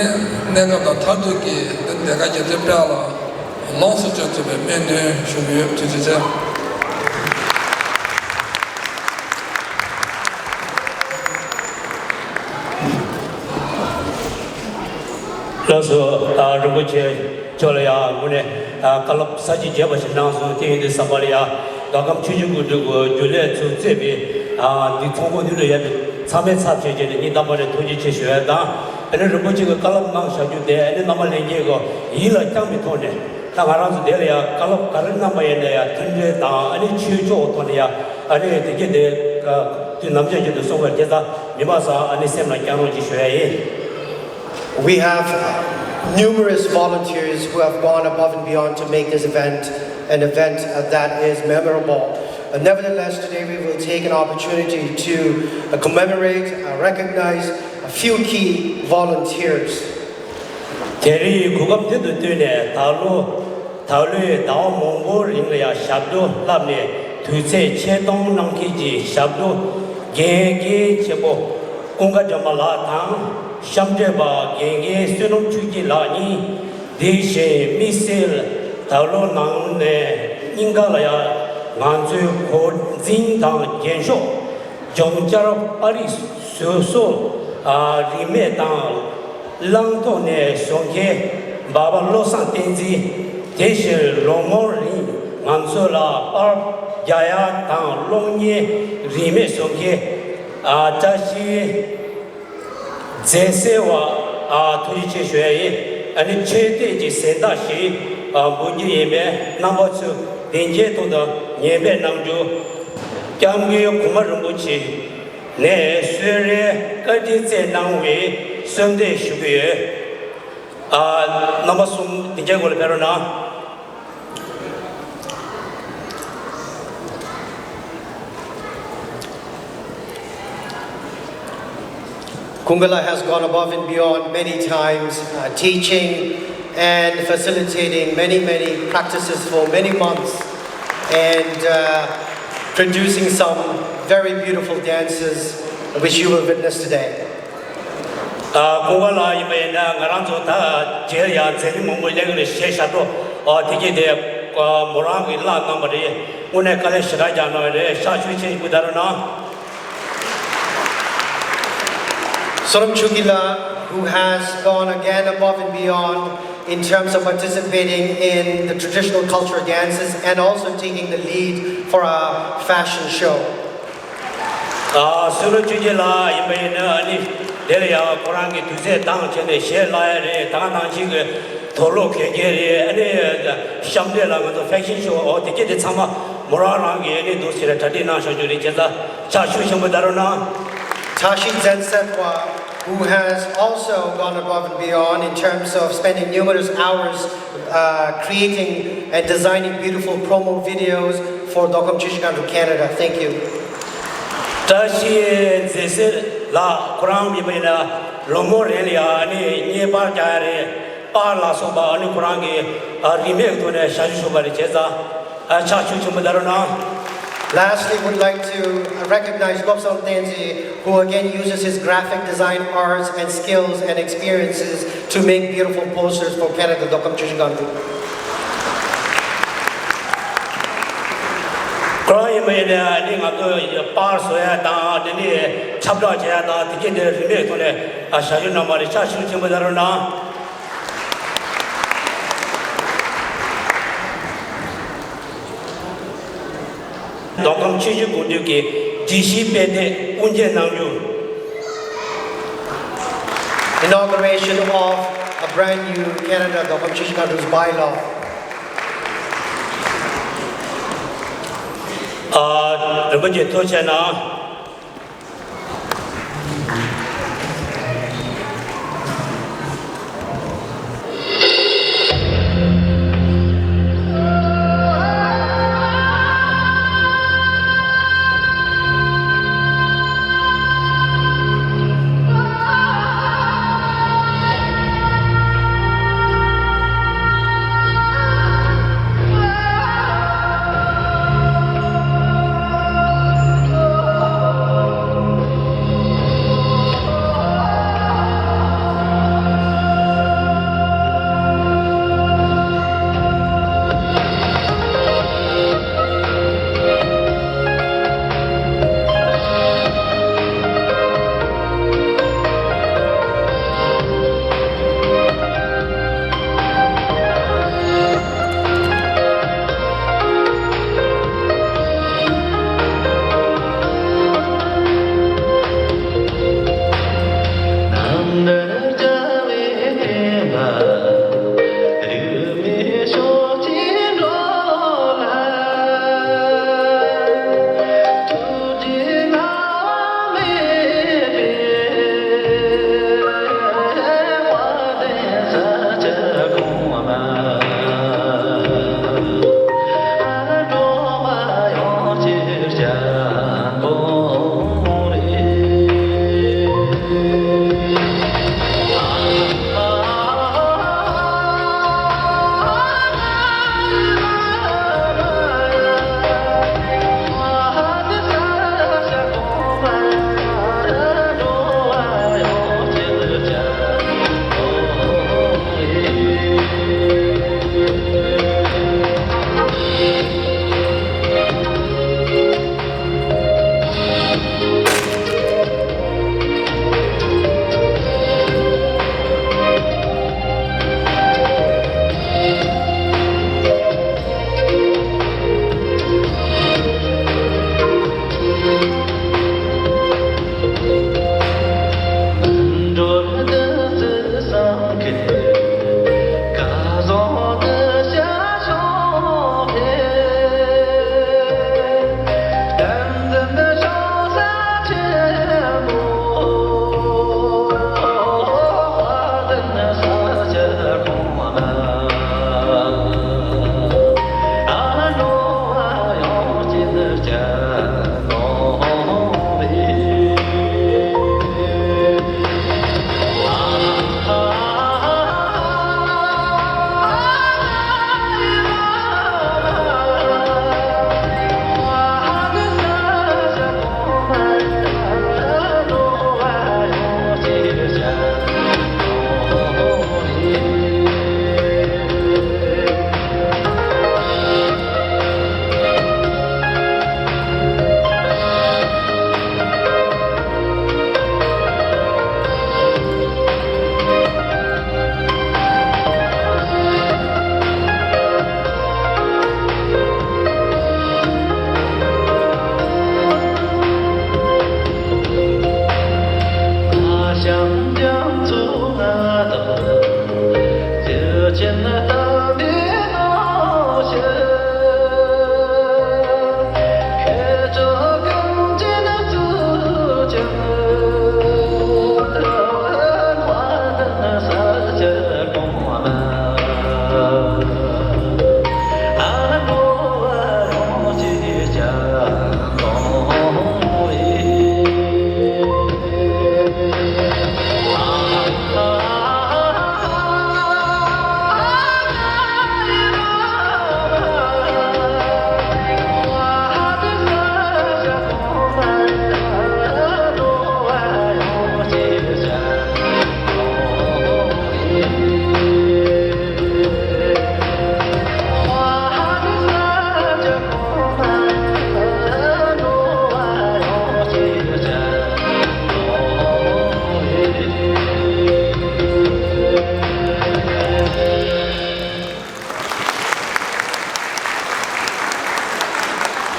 གནས་སྐབས་དང་མཐར་ཐུག་གི་འདི་ལས་ཀ་རྒྱ་ཆེར་སྤེལ་ལ་ལོངས་སུ་སྤྱོད་ཐུབ་པའི་སྨོན་འདུན་ཞུ་གི་ཡོད། ཐུགས་རྗེ་ཆེ། རིན་པོ་ཆེ་མཆོག་ལ་ཡང་དངོས་གནས་བཀའ་སློབ་ས་བཅད་རྒྱས་པ་ཞིག་གནང་སོང་། དེ་ཡིན་དུས་ཙམ་པ་ལ་ཡང་མདོ་ཁམས་ཆུ་བཞི་སྒང་དྲུག་གི་རྒྱུན་ལས་ཚོས་གཙོས་པའི་འདི་ཚོགས་འཁོར་འདི་ལ་ཡོད་པའི་ཚང་མའི་ཚབ་བྱས་བྱས་ནས་སྙིང་ཐག་པ་ནས་ཐུགས་རྗེ་ཆེ་ཞུ་ཡ་དང་། ཨ་ནི་རིན་པོ་ཆེ་གི་བཀའ་སློབ་གནང་བཞག་རྒྱུ་དེ་ཨ་ནི་རྣམ་པ་ལྷན་རྒྱས་ཀྱི་ཡིད་ལ་བཅངས་པའི་ཐོག་ནས། ད་ང་རང་ཚོ་དེ་ལ་ཡང་བཀའ་སློབ་ག་རེ་གནང་པ་ཡིན་ན་ཡང་མཐུན་སྒྲིལ་དང་ཨ་ནི་ཆོས་ཕྱོགས་ཐོག་ནས་ཡང་ཨ་ནི་དེ་གྱད་དེ་དུས་ནམ་ཞག་རྒྱུན་དུ་གསུང་བར་བྱེད་ས་མི་མང་ཚང་ཨ་ནི་སེམས་ལ་བཅངས་རོགས་ཅིག་ཞུ་ཡ་ཡིན། We have numerous volunteers who have gone above and beyond to make this event an event, uh, that is memorable. Uh, nevertheless, today we will take an opportunity to, uh, commemorate, uh, recognize a few key volunteers. དེ་རིང་གོ་སྐབས་འདི་དང་བསྟུན་ནས་ད་ལོ་ད་ལོའི་ཟླ་བ་མང་པོའི་རིང་ལ་ཡང་ཞབས་བྲོ་བསླབས་ནས་དུས་ཚོད་ཆེད་གཏོང་གནང་མཁན་གྱི་ཞབས་བྲོ་དགེ་རྒན་ཆེན་པོ་ཀུན་དགའ་སྒྲོལ་མ་ལགས་དང་། གཤམ་སྤྲོས་པ་དགེ་རྒན་བསོད་ནམས་ཆོས་སྐྱིད་ལགས་གཉིས། དེ་བཞིན་དམིགས་བསལ་ད་ལོ་ནང་ནས་སྙིང་ག་ལ་ཡང་ང་ཚོའི་འཁོར་འཛིན་དང་རྒྱན་ཤོག་ལྗོངས་བསྐྱར་པར་རིས་བཟོ་སོགས་རིན་མེད་དང་བླངས་ཐོག་ནས་བཟོ་མཁན་འབའ་པ་བློ་བཟང་བསྟན་འཛིན། དེ་བཞིན་ལོ་ངོ་རིང་ང་ཚོ་ལ་པར་རྒྱག་ཡ་དང་གློག་བརྙན་རིན་མེད་བཟོ་མཁན་བཀྲ་ཤིས་མཛེས་གསལ་བ། ཨ། ཐུགས་རྗེ་ཆེ་ཞུ་ཡ་ཡིན། ཨ་ནི་ཆོས་དད་ཀྱི་གཟེངས་རྟགས་ཤིག་ཨ། འབུལ་རྒྱུ་ཡིན་པས་རྣམ་པ་ཚོས་བདེ་འཇགས་ཐོག་ཏུ་ཉན་པའི་གནང་རྒྱུ། སྐྱབས་མགོན་གོང་མ་རིན་པོ་ཆེ་ནས་གསོལ་རས་བཀའ་དྲིན་སྩལ་གནང་བའི་གསོལ་འདེབས་ཞུ་གི་ཡོད། ཨ། རྣམ་པ་གསུམ་བདེ་འཇགས་སྒོ་ལ་ཕེབས་རོགས་གནང་། Kungala has gone above and beyond many times, uh, teaching and facilitating many, many practices for many months and, uh, producing some very beautiful dances which you will witness today. ཨ། ཀུན་དགའ་ལགས་ཡིན་པ་ཡིན་ན་ང་རང་ཚོ་ད་རྗེས་ལ་ཡང་མཛད་རིམ་མང་པོ་གནང་གི་རེད། གཞས་ཞབས་བྲོ་ཨ། དེ་གྱད་དེ་ཨ། མོ་རང་གིས་བླངས་གནང་བ་རེད། དངོས་གནས་དཀའ་ལས་ཞེ་དྲག་རྒྱག་གནང་བ་རེད། ཕྱག་ཤུགས་ཆེན་པོ་ད་རུང་གནང་། Sonam Chugila, who has gone again above and beyond in terms of participating in the traditional cultural dances and also taking the lead for our fashion show. ཨ། བསོད་ནམས་ཆོས་སྐྱིད་ལགས་ཡིན་པ་ཡིན་ན་ཨ་ནི་དེ་ལ་ཡང་ཁོ་རང་གིས་དུས་ཚོད་བཏང་བྱས་ནས་གཞས་བླངས་ཡ་རེད། ད་ག་ནང་བཞིན་གྱི་དུག་ལོག་གྱོན་མཁན་རེད། ཨ་ནི་གཤམ་འདི་ལ་ང་ཚོ་ཕེ་ཤན་ཤོ་འོ་དེ་གྱད་དེ་ཚང་མ་མོ་རང་རང་གིས་ཨ་ནི་འདུག་སེ་ར་གྲ་སྒྲིག་གནང་བཞག་རྒྱུ་རེད། བྱས་ཙང་ཕྱག་ཤུགས་ཆེན་པོ་ད་རུང་གནང་། Tashi Zensetwa, who has also gone above and beyond in terms of spending numerous hours, uh, creating and designing beautiful promo videos for Dokam Chichikandru Canada. Thank you. བཀྲ་ཤིས་མཛེས་གསལ་ལགས་ཁོ་རང་ཡིན་པ་ཡིན་ན་ལོ་མོ་རེ་ལ་ཡང་ཨ་ནི་བརྙན་པར་རྒྱག་ཡ་རེད། པར་ལ་སོགས་པ་ཨ་ནི་ཁོ་རང་གིས་ཨ། རིན་མེད་ཀྱི་ཐོག་ནས་ཞབས་ཞུ་ཞུས་པ་རེད། བྱས་ཙང་ཨ། ཕྱག་ཤུགས་ཆེན་པོ་ད་རུང་གནང་། Lastly, would like to recognize Lobsang Tenzi, who again uses his graphic design arts and skills and experiences to make beautiful posters for Canada Dokam Chichikandru. ཁོ་རང་ཡིན་པ་ཡིན་ན་ཨ་ནི་ང་ཚོ་པར་བཟོ་ཡ་དང་དེ་ནས་ཁྱབ་བསྒྲགས་བྱེད་ཡ་དང་དེ་གྱད་དེ་རིན་མེད་ཐོག་ནས་ཨ། ཞབས་ཞུ་གནང་བ་རེད། ཕྱག་ཤུགས་ཆེན་པོ་ད་རུང་གནང་། མདོ་ཁམས་ཆུ་བཞི་སྒང་དྲུག་གི་སྒྲིག་གཞི་སྤེལ་ཏེ་དབུ་འབྱེད་གནང་རྒྱུ། Inauguration of a brand new Canada Dokam Chichikandru's bylaw. ཨ། རིན་པོ་ཆེ་ཐུགས་རྗེ་གནང་།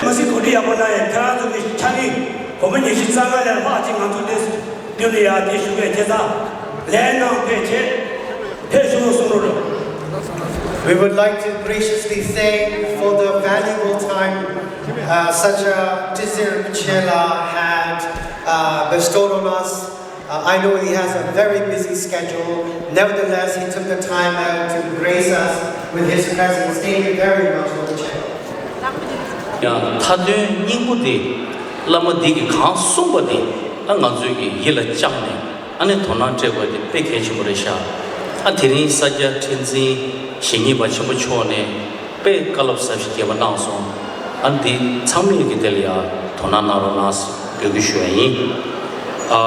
མ་སྲིད་གོ་སྒྲིག་ཡག་པོ་གནང་ཡས། ཁྱེད་རང་ཚོ་གི་ཕྱག་ལས་སྒོར་མོ་ཉི་ཤུ་རྩ་ལྔ་ལས་ལྷག་ཅིག་ང་ཚོ་འདི་བསྐྲུན་ནས་ཡར་དེ་ཞུ་མཁན་ཁྱེད་ཚང་ལས་གནང་ཕེབས་བྱས་ཕེབས་བཞུགས་གསུང་རོགས། We would like to graciously thank for the valuable time uh, such a Tizir Chela had uh, bestowed on us. Uh, I know he has a very busy schedule. Nevertheless, he took the time out to grace us with his presence. Thank you very much, Rinpoche. ཡང་མཐའ་དོན་སྙིང་པོ་དེ་བླ་མ་འདི་གིས་གང་གསུངས་པ་དེ་ཨ་ང་ཚོའི་གི་ཡིད་ལ་བཅངས་ནས་ཨ་ནི་དོ་སྣང་སྤྲད་དགོས་དེ་དཔེ་གལ་ཆེན་པོ་རེད་ཤག་ཨ་དེ་རིང་ས་སྐྱ་ཁྲི་འཛིན་ཞེ་གཉིས་པ་ཆེན་པོ་མཆོག་ནས་དཔེ་བཀའ་སློབ་ཟབ་ཞིང་རྒྱས་པ་གནང་སོང་། ཨ་ནི་འདི་ཚང་མས་ཀྱི་དེ་ལ་ཡང་དོ་སྣང་གནང་རོགས་གནང་ཟེར་འབོད་སྐུལ་ཞུ་ཡ་ཡིན། ཨ་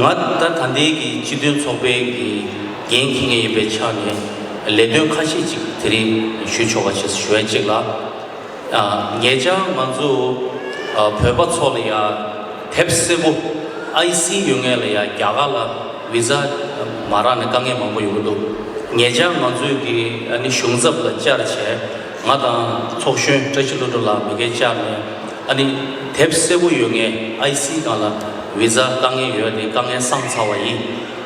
ང་ད་ད་ལྟའི་གི་སྤྱི་མཐུན་ཚོགས་པའི་གི་འགན་འཁྱེར་མཁན་ཡིན་པའི་ཆ་ནས་ལས་དོན་ཁ་ཤས་ཅིག་དེ་རིང་ཞུ་ཆོག་པ་བྱས་ཞུ་ཡ་གཅིག་ལ། ཨ་ཉེ་ཆར་ང་ཚོ་ཨ་བོད་པ་ཚོ་ལ་ཡ་དེབ་སེར་པོ་ཨའི་སི་ཡོད་མཁན་ལ་ཡ་རྒྱ་གར་ལ་བི་ཟ་མ་རག་ནས་དཀའ་ངལ་མང་པོ་ཡོང་གི་འདུག་ཉེ་ཆར་ང་ཚོའི་གི་ཨ་ནི་གཞུང་ཚབ་ལ་བཅར་བྱས་ང་དང་ཚོགས་གཞོན་བཀྲ་ཤིས་ལྷུན་གྲུབ་ལགས་མི་འགན་བཅར་ནས་ཨ་ནི་དེབ་སེར་པོ་ཡོད་མཁན་ཨའི་སི་སྒང་ལ་བི་ཟ་དཀའ་ངལ་ཡོད་དེ་དཀའ་ངལ་སངས་ཚར་བ་ཡིན།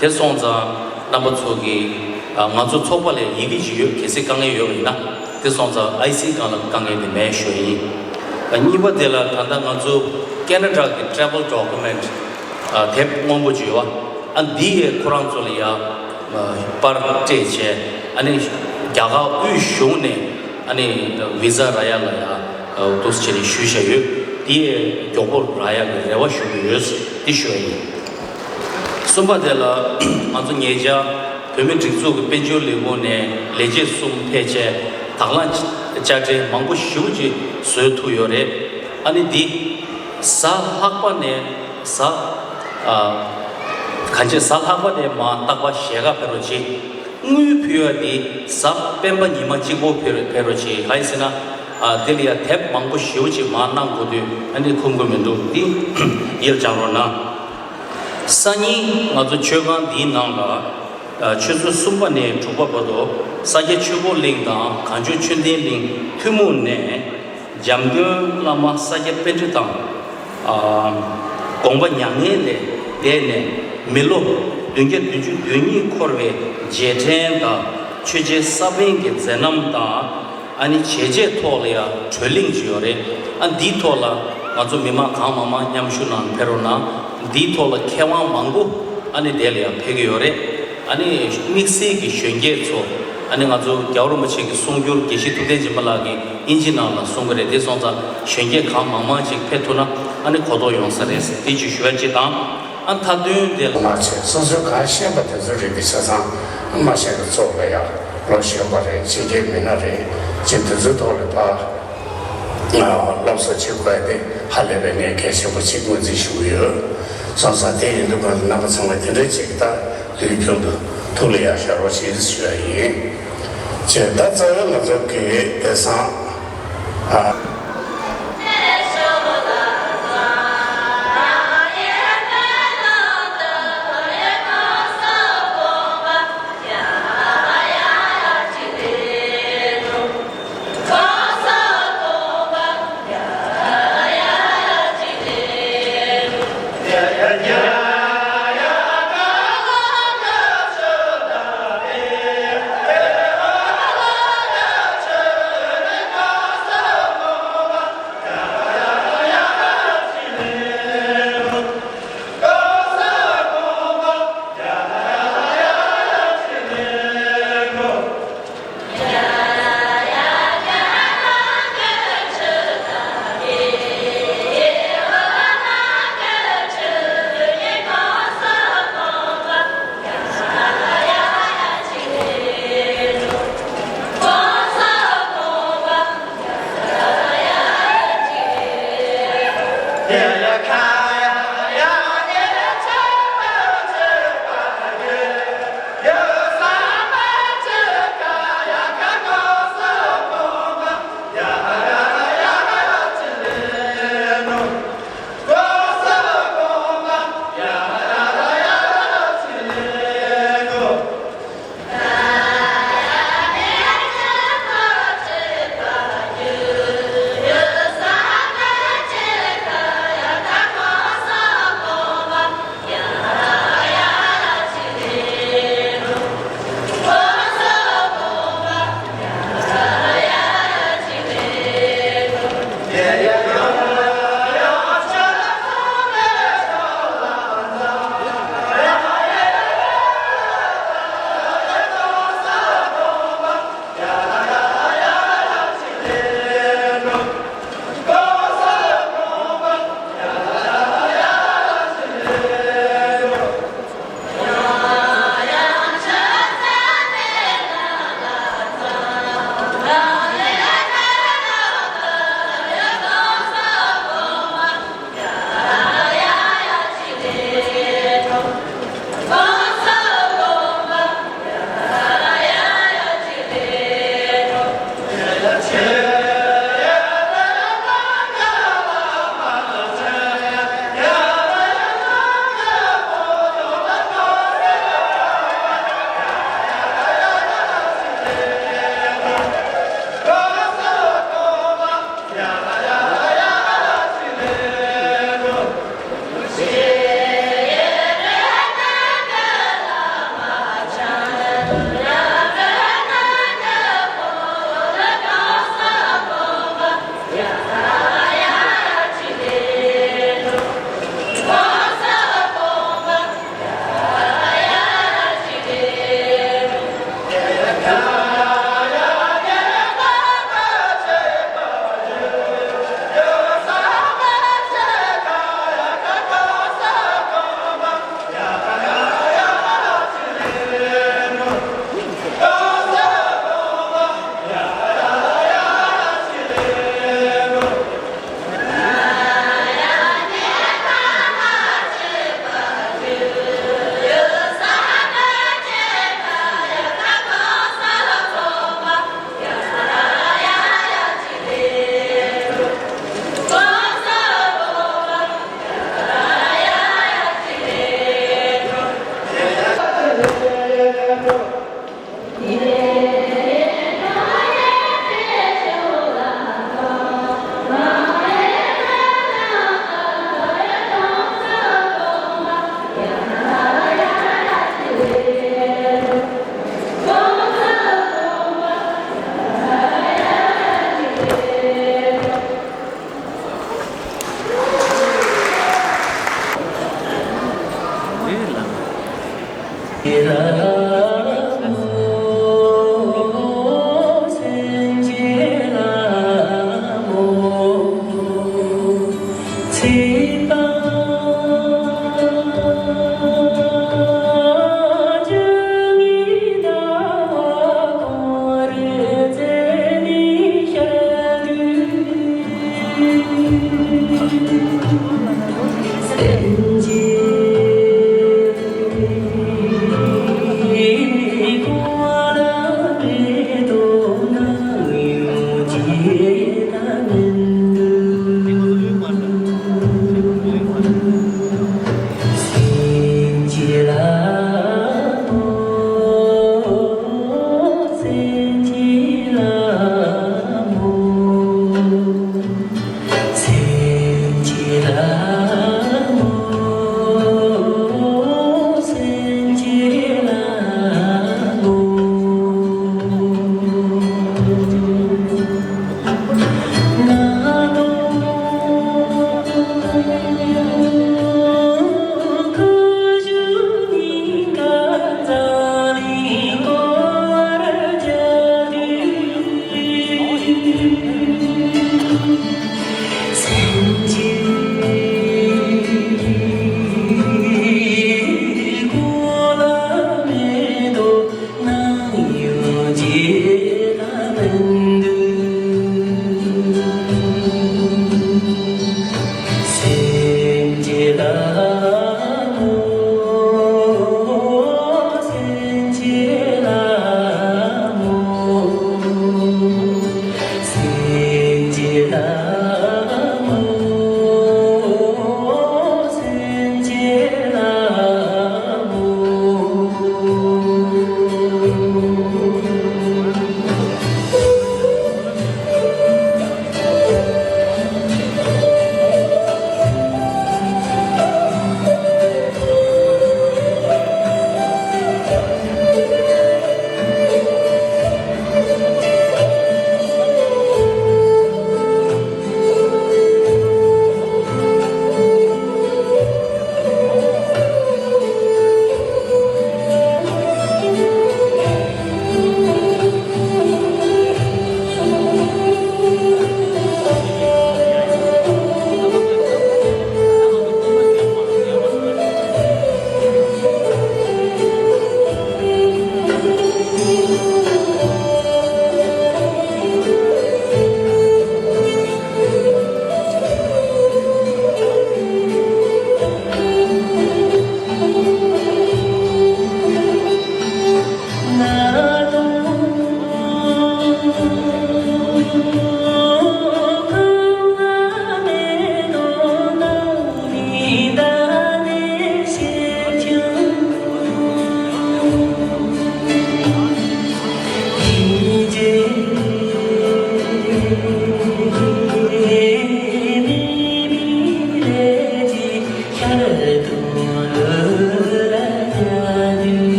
དེ་སོང་ཙང་རྣམ་པ་ཚོ་གི་ཨ་ང་ཚོ་ཚོགས་པ་ལ་ཡི་གེ་ཅིག་ཡོད། གལ་སྲིད་དཀའ་ངལ་ཡོད་པ་ཡིན་ན། དེ་སོང་ཙང་ཨའི་སི་སྒང་ལ་དཀའ་ངལ་དེ་མེད་ཞུ་ཡ་ཡིན། ཨ་གཉིས་པ་དེ་ལ་ད་ལྟ་ང་ཚོ་ཁེ་ན་ཌ་གི་ཊེ་རེ་ཝལ་ཌོ་ཀུ་མེན་ཊི་ཨ་དེབ་སྔོན་པོ་ཅིག་ཡོད་པ། ཨ་འདི་ཡས་ཁོ་རང་ཚོ་ལ་ཡ་ཨ་པར་སྤྲད་བྱས་ཨ་ནི་རྒྱ་གར་དབུས་གཞུང་ནས་ཨ་ནི་བི་ཟ་རག་ཡ་ལ་ཡ་ཨ་འདུག་སེ་བྱས་ནས་ཞུ་བཞག་ཡོད། འདི་ཡས་མགྱོགས་པོ་རག་ཡ་གི་རེ་བ་ཞུ་གི་ཡོད། འདི་ཞུ་ཡ་ཡིན། གསུམ་པ་དེ་ལ་ང་ཚོ་ཉེ་ཆར་བོད་མི་སྒྲིག་འཛུགས་ཀྱི་དཔལ་འབྱོར་ལས་ཁུངས་ནས་ལས་བྱེད་གསུམ་ཕེབས་བྱས་དང་བླངས་དཔྱ་ཁྲལ་མང་པོ་ཞེ་པོ་ཅིག་བཟོས་ཐུབ་ཡོད་རེད། ཨ་ནི་འདི་གཟའ་ལྷག་པ་ནས་གཟའ་ཨ་གང་ཅི་གཟའ་ལྷག་པ་ནས་མར་རྟག་པར་ཞལ་ཁ་ཕེབས་རོགས་གྱིས། དངུལ་ཕུལ་བ་འདི་གཟའ་སྤེན་པ་ཉི་མ་གཅིག་པོ་ཕེབས་ཕེབས་རོགས་གྱིས། གང་ཡིན་ཟེར་ན་ཨ་དེ་ལ་ཡ་དེབ་མང་པོ་ཞེ་པོ་ཅིག་མར་གནང་དགོས་དུས་ཨ་ནི་ཁོམ་གི་མི་འདུག་འདི་ཡིད་ལ་བཅངས་རོགས་གནང་། སང་ཉིན་ང་ཚོ་མཆོད་ཁང་འདིའི་ནང་ལ་ཨ་ཆུ་ཚོད་གསུམ་པ་ནས་དྲུག་པ་བར་དུ་ས་སྐྱ་ཆོས་འཁོར་གླིང་དང་གངས་ལྗོངས་ཆོས་ལྡན་གླིང་ཐུན་མོང་ནས་འཇམ་མགོན་བླ་མ་ས་སྐྱ་པཎྜི་ཏ་དང་ཨ་དགོངས་པ་མྱ་ངན་ལས་འདས་ནས་མི་ལོ་བདུན་བརྒྱ་བདུན་ཅུ་དོན་གཉིས་འཁོར་བའི་རྗེས་དྲན་དང་ཆོས་རྗེ་ས་པཎ་གྱི་མཛད་རྣམ་དང་། ཨ་ནི་བྱས་རྗེས་ཐོག་ལ་ཡང་བགྲོ་གླེང་ཅིག་ཡོད་རེད། ཨ་འདིའི་ཐོག་ལ་ང་ཚོ་མི་མང་གང་མང་མང་མཉམ་ཞུགས་གནང་ཕེབས་རོགས་གནང་། འདིའི་ཐོག་ལ་མཁས་དབང་མང་པོ་ཨ་ནི་དེ་ལ་ཡང་ཕེབས་ཀྱི་ཡོད་རེད། ཨ་ནི་དམིགས་བསལ་གྱི་གཞོན་སྐྱེས་ཚོ་ཨ་ནི་ང་ཚོ་རྒྱལ་བ་རིན་པོ་ཆེ་གི་གསུང་སྒྱུར་དགེ་བཤེས་ཐུབ་བསྟན་སྦྱིན་པ་ལགས་ཀྱིས་དབྱིན་ཇི་ནང་ལ་གསུང་གི་རེད། དེ་སོང་ཙང་གཞོན་སྐྱེས་གང་མང་མང་ཅིག་ཕེབས་ཐུབ་ན་ཨ་ནི་གོ་རྟོགས་ཡོང་ས་རེད། དེ་ཅིག་ཞུ་ཡ་ཅིག་དང་། ཨ་མཐའ་དོན་དེ་ལ། མ་བྱས་སོ་སོས་གང་ཤེས་པ་དེ་ཚོ་རེད། དེ་ཆ་ཚང་མ་ཤེས་པ་ཚོ་ལ་ཡང་ལོ་གཞོན་པ་རེད། ཕྱི་རྒྱལ་མི་སྣ་རེད། ཅེས་དེ་ཚོའི་ཐོག་ལ་ཕར་སློབ་གསོ་བྱེད་དགོས་དེ་ཧ་ལས་པའི་ངས་གལ་ཆེན་པོ་ཅིག་ངོས་འཛིན་ཞུ་གི་ཡོད། སོང་ཙང་དེ་ཡིན་དུས་གང་ལ་རྣམ་པ་ཚང་མ་དེ་འདྲ་ཅིག་ད་དུས་རྒྱུན་དུ་ཐུགས་ལ་ཡང་བཞག་རོགས་ཞེས་ཞུ་ཡ་ཡིན། ཅེས་ད་རྩ་བའི་ང་ཚོ་གི་དེང་སང་ཨ།